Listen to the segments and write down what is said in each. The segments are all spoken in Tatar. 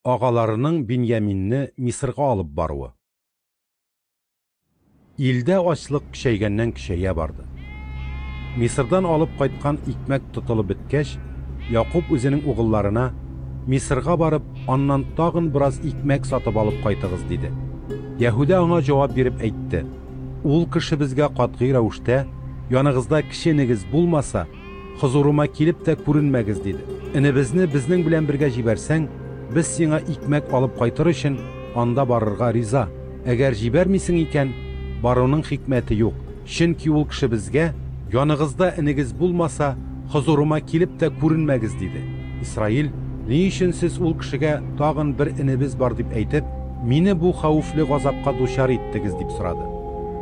Агаларының Биньяминне Мисырга алып баруы. Илдә ачлык көчәйгәннән-көчәя барды. Мисырдан алып кайткан икмәк тотылып беткәч, Якуб үзенең угылларына, Мисырга барып, аннан тагын бераз икмәк сатып алып кайтыгыз, диде. Яһүдә аңа җавап биреп әйтте, Ул кеше безгә катгый рәвештә, Яныгызда кече энегез булмаса, хозурыма килеп тә күренмәгез, диде. Энебезне безнең белән бергә җибәрсәң, без сиңа икмәк алып кайтыр өчен анда барырга риза. Әгәр җибәрмисең икән, баруның хикмәте юк, чөнки ул кеше безгә, Яныгызда энегез булмаса, хозурыма килеп тә күренмәгез, диде. Исраил, Ни өчен сез ул кешегә, Тагын бер энебез бар, дип әйтеп, мине бу хәвефле газапка дучар иттегез, дип сорады.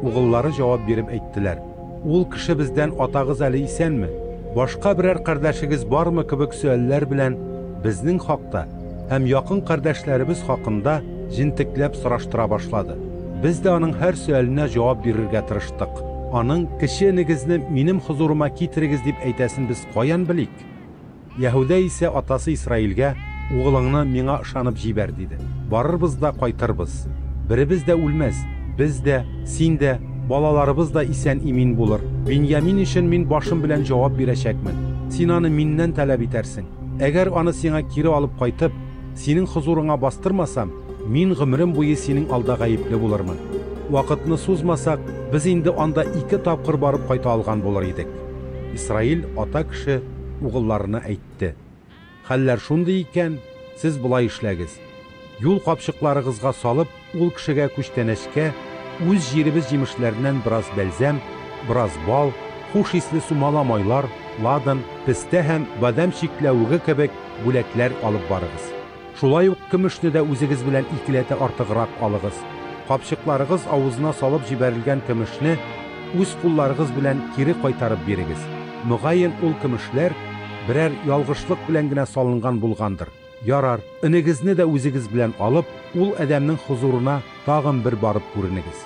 Угыллары җавап биреп әйттеләр. Ул кеше бездән атагыз әле исәнме, башка берәр кардәшегез бармы кебек сөальләр белән безнең хакта һәм якын кардәшләребез хакында җентекләп сораштыра башлады. Без дә аның һәр сөаленә җавап бирергә тырыштык. Аның, Кече энегезне минем хозурыма китерегез, дип әйтәсен без каян белик? Яһүдә исә атасы Исраилгә, Угылыңны миңа ышанып җибәр, диде. Барырбыз да кайтырбыз. Беребез дә үлмәс, без дә, син дә, балаларыбыз да исән-имин булыр. Биньямин өчен мин башым белән җавап бирәчәкмен. Син аны миннән таләп итәрсең. Әгәр аны сиңа кире алып кайтып, синең хозурыңа бастырмасам, мин гомерем буе синең алда гаепле булырмын. Вакытны сузмасак, без инде анда ике тапкыр барып кайта алган булыр идек. Исраил, ата кеше, угылларына әйтте. Хәлләр шундый икән, сез болай эшләгез. Юл капчыкларыгызга салып, ул кешегә күчтәнәчкә үз җиребез җимешләреннән бераз бәлзәм, бераз бал, хуш исле сумала майлар, ладан, пестә һәм бадәм чикләвеге кебек бүләкләр алып барыгыз. Шулай ук көмешне дә үзегез белән икеләтә артыграк алыгыз. Капчыкларыгыз авызына салып җибәрелгән көмешне үз кулларыгыз белән кире кайтарып бирегез. Мөгаен, ул көмешләр берәр ялгышлык белән генә салынган булгандыр. Ярар, энегезне дә үзегез белән алып, ул адәмнең хозурына тагын бер барып күренегез.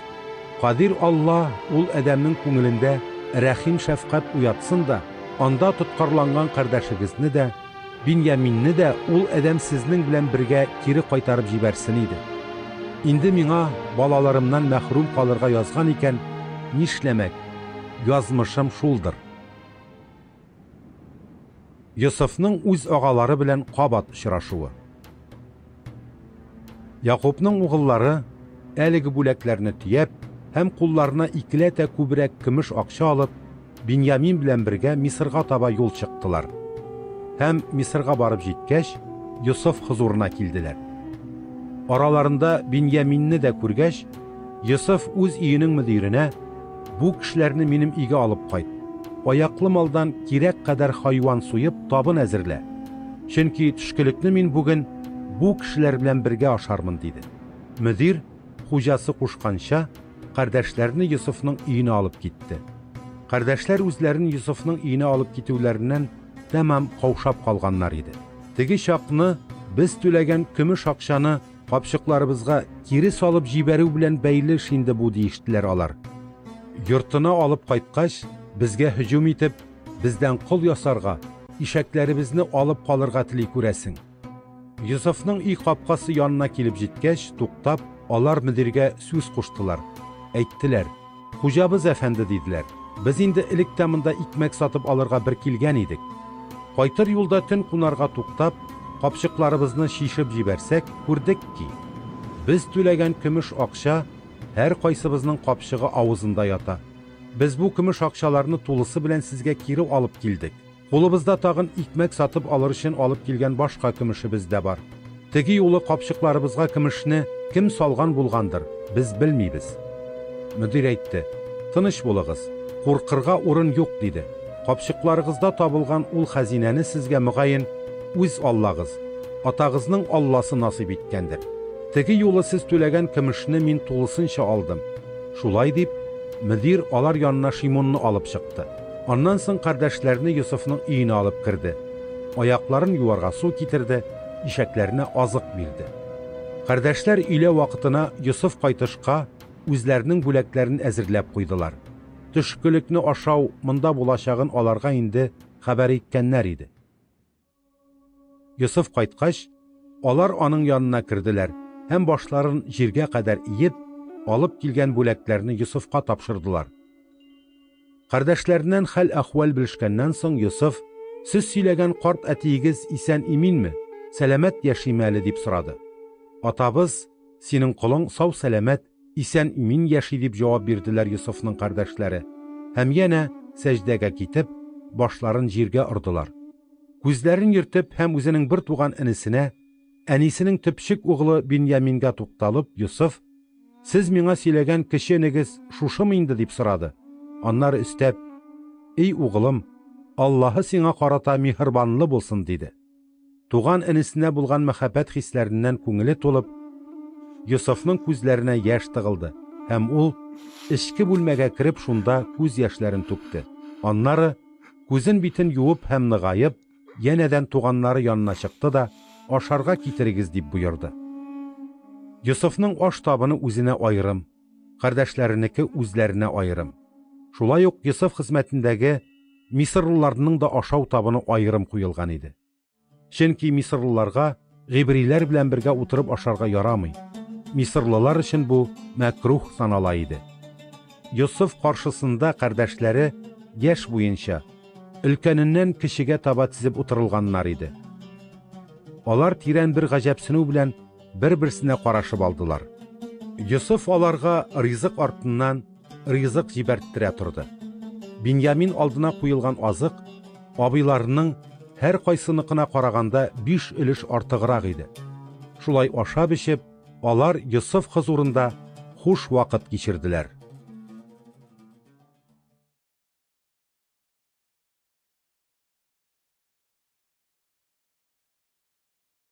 Кадир Алла ул адәмнең күңелендә рәхим-шәфкать уятсын да, анда тоткарланган кардәшегезне дә, Биньяминне дә ул адәм сезнең белән бергә кире кайтарып җибәрсен иде. Инде миңа балаларымнан мәхрүм калырга язган икән, нишләмәк, язмышым шулдыр. Йосыфның үз агалары белән кабат очрашуы. Якубның угыллары, әлеге бүләкләрне төяп һәм кулларына икеләтә күбрәк көмеш акча алып, Биньямин белән бергә Мисырга таба юл чыктылар. Һәм Мисырга барып җиткәч, Йосыф хозурына килделәр. Араларында Биньяминне дә күргәч, Йосыф үз өенең мөдиренә, Бу кешеләрне минем өйгә алып кайт. Аяклы малдан кирәк кадәр хайван суеп, табын әзерлә. Чөнки төшкелекне мин бүген бу кешеләр белән бергә ашармын, диде. Мөдир, хуҗасы кушканча, кардәшләрне Йосыфның өенә алып китте. Кардәшләр үзләрен Йосыфның өенә алып китүләреннән тәмам каушап калганнар иде. Теге чакны без түләгән көмеш акчаны капчыкларыбызга кире салып җибәрү белән бәйле эш инде бу, диештеләр алар. Йортына алып кайткач, безгә һөҗүм итеп, бездән кол ясарга, ишәкләребезне алып калырга тели күрәсең. Йосыфның өй капкасы янына килеп җиткәч, туктап, алар мөдиргә сүз куштылар. Әйттеләр, Хуҗабыз әфәнде, диделәр, без инде элек тә монда икмәк сатып алырга бер килгән идек. Кайтыр юлда төн кунарга туктап, капчыкларыбызны чишеп җибәрсәк, күрдек ки, без түләгән көмеш акча һәркайсыбызның капчыгы авызында ята. Без бу көмеш акчаларны тулысы белән сезгә кире алып килдек. Кулыбызда тагын икмәк сатып алыр өчен алып килгән башка көмешебез дә бар. Теге юлы капчыкларыбызга көмешне кем салган булгандыр, без белмибез. Мөдир әйтте, Тыныч булыгыз, куркырга урын юк, диде. Капчыкларыгызда табылган ул хәзинәне сезгә, мөгаен, үз Аллагыз, атагызның Алласы насыйп иткәндер. Теге юлы сез түләгән көмешне мин тулысынча алдым. Шулай дип, мөдир алар янына Шимунны алып чыкты. Аннан соң кардәшләрне Йосыфның өенә алып керде. Аякларын юарга су китерде, ишәкләренә азык бирде. Кардәшләр өйлә вакытына Йосыф кайтышка үзләренең бүләкләрен әзерләп куйдылар. Төшкелекне ашау монда булачагын аларга инде хәбәр иткәннәр иде. Йосыф кайткач, Алар аның янына керделәр һәм башларын җиргә кадәр иеп, алып килгән бүләкләрне Йосыфка тапшырдылар. Кардәшләреннән хәл-әхвәл белешкәннән соң Йосыф, Сез сөйләгән карт әтиегез исән-иминме, сәламәт яшиме әле, дип сорады. Атабыз, синең колың сау-сәламәт, исән-имин яши, дип җавап бирделәр Йосыфның кардәшләре һәм янә сәҗдәгә китеп, башларын җиргә ордылар. Күзләрен йөртеп һәм үзенең бер туган энесенә, әнисенең төпчек угылы Биньямингә тукталып, Йосыф, Сез миңа сөйләгән кече энегез шушымы инде, дип сорады. Аннары өстәп, Эй угылым, Аллаһы сиңа карата миһербанлы булсын, диде. Туган энесенә булган мәхәббәт хисләреннән күңеле тулып, Йосыфның күзләренә яшь тыгылды һәм ул эчке бүлмәгә кереп шунда күз яшьләрен түкте. Аннары күзен-битен юып һәм ныгаеп, янәдән туганнары янына чыкты да, ашарга китерегез, дип боерды. Йосыфның аш табыны үзенә аерым, кардәшләренеке үзләренә аерым. Шулай ук Йосыф хезмәтендәге мисырлыларның да ашау табыны аерым куелган иде. Чөнки мисырлыларга гыйбриләр белән бергә утырып ашарга ярамый. Мисырлылар өчен бу мәкрух санала иде. Йосыф каршысында кардәшләре яшь буенча, өлкәненнән кечегә таба тезеп утырылганнар иде. Алар тирән бер гаҗәпсенү белән бер-берсенә карашып алдылар. Йосыф аларга ризык артыннан ризык җибәрттерә торды. Биньямин алдына куелган азык абыйларының һәркайсыныкына караганда 5 өлеш артыграк иде. Шулай ашап-эчеп, алар Йосыф хозурында хуш вакыт кичерделәр.